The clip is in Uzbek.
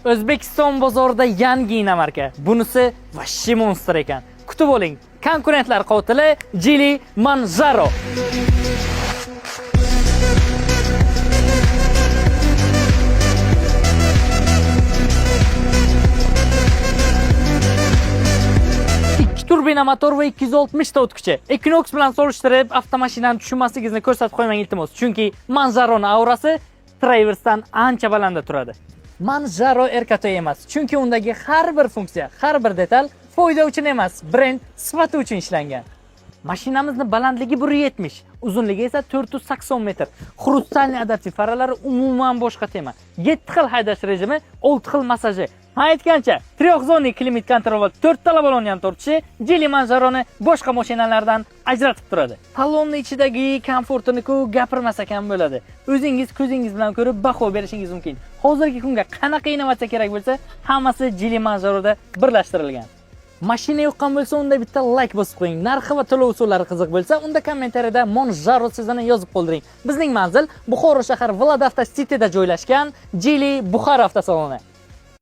O'zbekiston bozorida yangi иномарка. Bunisi вообще монстр ekan. Kutib oling. Konkurentlar qotili Geely Monjaro. Ikki turbina motor va 260 ta o'tkichi. Equinox bilan solishtirib, avtomashinani tushunmasligingizni ko'rsatib qo'ymang, iltimos. Chunki Monjaroning aurasi Travers'dan ancha balandda turadi. Monjaro RKT emas, chunki undagi har bir funksiya, har bir detal foyda uchun emas, brend sifati uchun ishlangan. Mashinamizni balandligi 170, uzunligi esa 480 metr. Хрустальный adaptiv faralari umuman boshqa tema. 7 xil haydash rejimi, 6 xil massaji. Ha, aytgancha, трехзонный климат-контроль va to'rttala balonni ham tortishi Geely Monjaroni boshqa mashinalardan ajratib turadi. Salonni ichidagi komfortini-ku gapirmasak ham bo'ladi. O'zingiz ko'zingiz bilan ko'rib baho berishingiz mumkin. Hozirgi kunga qanaqa innovatsiya kerak bo'lsa, hammasi Geely Monjaroda birlashtirilgan. Mashina yoqqan bo'lsa, unda bitta like bosib qo'ying. Narxi va to'lov usullari qiziq bo'lsa, unda kommentariyada Monjaro so'zini yozib qoldiring. Bizning manzil Buxoro shahar Vladavto Cityda joylashgan Geely Buxoro avtosaloni.